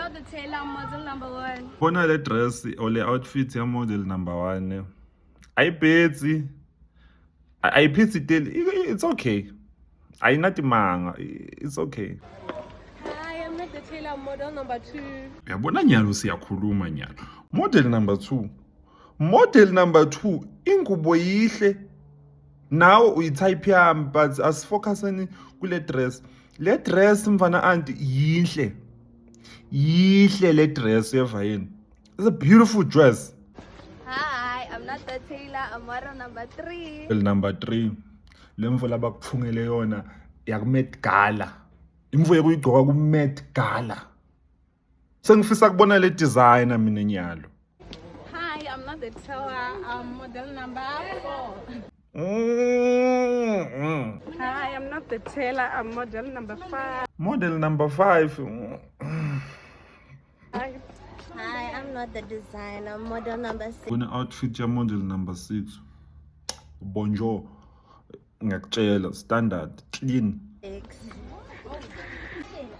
not the tailor, I'm model number 1. Bona le dress or le outfit ya model number 1. Ayibhetsi. Ayiphithi teli. It's okay. Ayinatimanga. It's okay. Hi, I'm not the tailor, I'm model number 2. Uyabona nyalo siyakhuluma nyalo. Model number 2. Model number 2 ingubo yihle. Nawe uyitype yami but asifocuseni kule dress. Le dress mfana anti yinhle. Yihle le dress yeva yini. It's a beautiful dress. Hi, I'm not the tailor. I'm model number 3. Model number 3. Le mfo labakuphungele yona yaku Met Gala. Imfo yekuyigcoka ku Met Gala. Sengifisa kubona le designer mina nyalo. Hi, I'm not the tailor, I'm model number 4. Hi, I'm not the tailor. I'm model number 5. Model number 5. Hi, I'm not the designer. I'm model number 6. Kune outfit ya model number 6. Bonjour. Ngiyakutshela standard clean.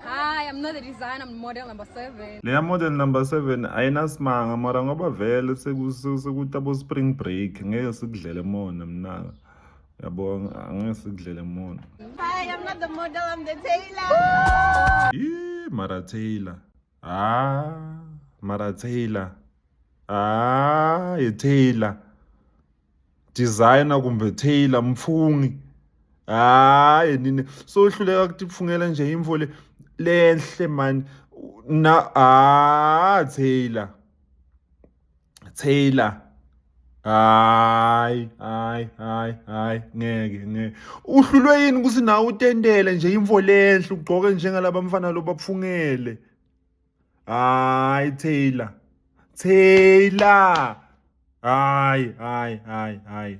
Hi, I'm not the designer, I'm model number 7. Leya model number 7 ayinasimanga mara ngoba vele sekutabo spring break ngeke sikudlele mona mna. Yabo angeke sikudlele mona. Hi, I'm not the model. I'm the tailor. Ih, mara tailor. Ah, mara tailor. Ah, ye tailor. Designer kumbe tailor mfungi. Hayi nini so hluleka kutifungela nje imvo le lenhle man na ah tailor. Tailor. Hayi hayi hayi hayi ngeke ngeke uhlulwe yini ukuthi nawe utendele nje imvo lenhle ugqoke njengalaba mfana lo baphungele. Hayi tailor. Tailor. Hayi hayi hayi hayi.